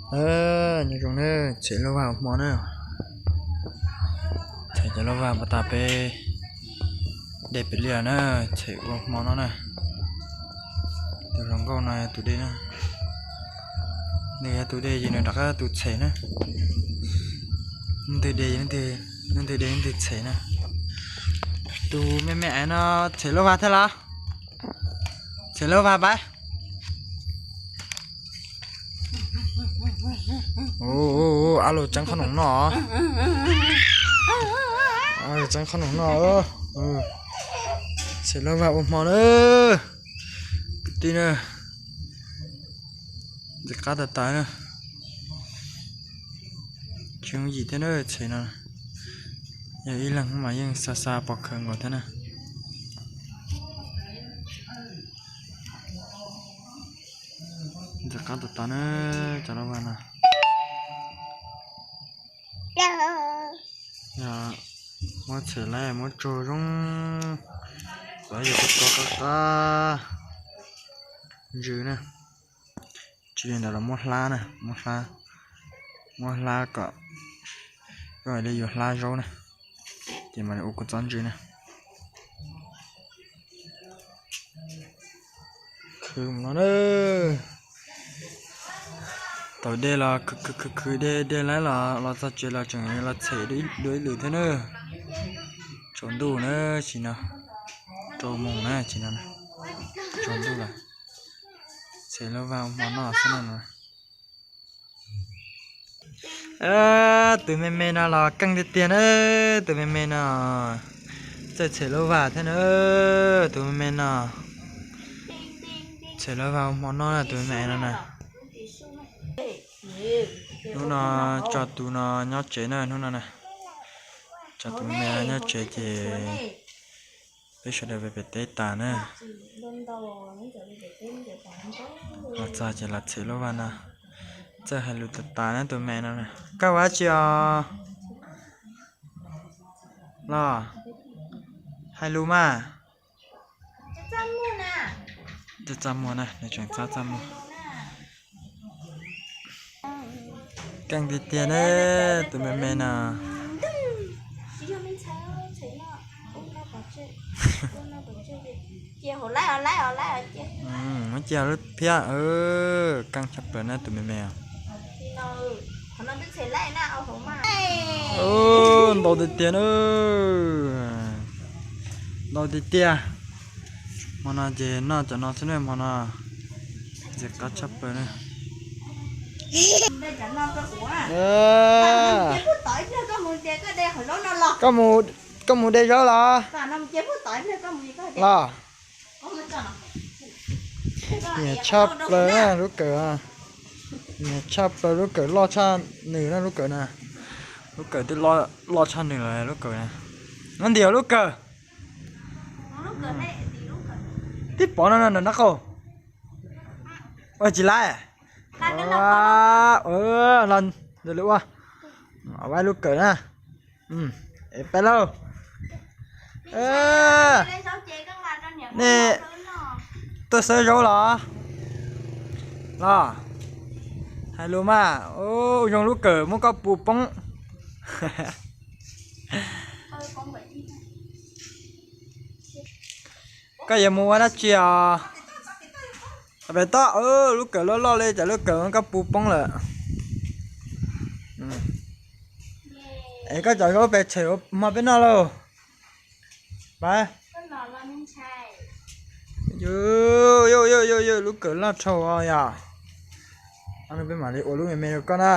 Nyob zoo na, tshem lauj vag ua hmo na. Tshem cov lauj vag npaj tas peb de pem liaj na, tshem ua hmo no na. Tus hluas nkauj no yog tus de na. Nws yog tus de ces nws rov qab tus tshem na. Leej twg de, leej twg de leej twg tshem na. Tus me me aiv no tshem lauj vag thiab los? Tshem lauj vag pab. Ab, lug tseeb qhob noom no. Tseeb qhob noom no. Tshem lauj vag ua hmo na. Kwv tij na, ntxim qab tas tas na. Tsis yooj yim thiab na, tshem no yog ib leeg mas yeej xa xa pov khawv nkaus thiab na. Ntxim qab tas tas na, cov lauj vag no. Yog muab tshem lawm muab tsuag zoo, xav yog ua tau qab qab ntsws na. Tsis li ntawd los muab hlab na, muab hlab, muab hlab kom zoo li yuav hlab zaub na, ces mam li ua kua txob ntsws na. Khwv mus no na. Thaum de los khwv khwv khwv khwv de de lawm los los txog tsev los tseem los tshem dua ib lwm thiab na. Tsaus ntuj na, tsis no, rau moos na, tsis no, tsaus ntuj lawm. Tshem lauj vag ua hmo noj xwb no. Tus me me no los keej tiag tiag na, tus me me no txawj tshem lauj vag thiab na, tus me me no tshem lauj vag ua hmo noj na, tus me me no na. Hnub no tso tus no nyob tsev na, hnub no na, tso tus me me no nyob tsev ces peb sawv daws pem teb tas na. Los txog ces los tshem lauj vag no, txawj hais lus tas tas na tus me no na. Koj ua dab tsi os? Los hais lus mas. Txaj txaj muag na, nws tseem txaj txaj muag. Keej tiag tiag na, tus me me no. Muab cia lub phiab, keej tshaj plaws na tus me me. Ntau tiag tiag na. Ntau tiag tiag. Hmo no ces noj cov no xwb na, hmo no ntxim qab tshaj plaws na. Koj mus de zaub los? Los. Nyiam tshaj plaws na lub kawm. Nyiam tshaj plaws lub kawm, loj tshaj nws na lub kawm na. Lub kawm twb loj tshaj nws lawm lub kawm na. Nab ntiag lub kawm. Tib pov no na nab qau. Ua tsis laib. Los ntawd lawv ua, ua lub kawm na. Es peb lauj. Nej tuaj xawb zaub los? Los hais lus mas. Ua zoo lub kawm muab koj puv poob. Koj yuav mus ua dab tsi os? Pem toj, lub kawm loj loj li cas lub kawm muab koj puv poob lawm. Es koj cov zaub pes tshem ua hmo peb noj lauj. Lub kawm loj dhau yom. Peb mam li ua lub me me rau koj na.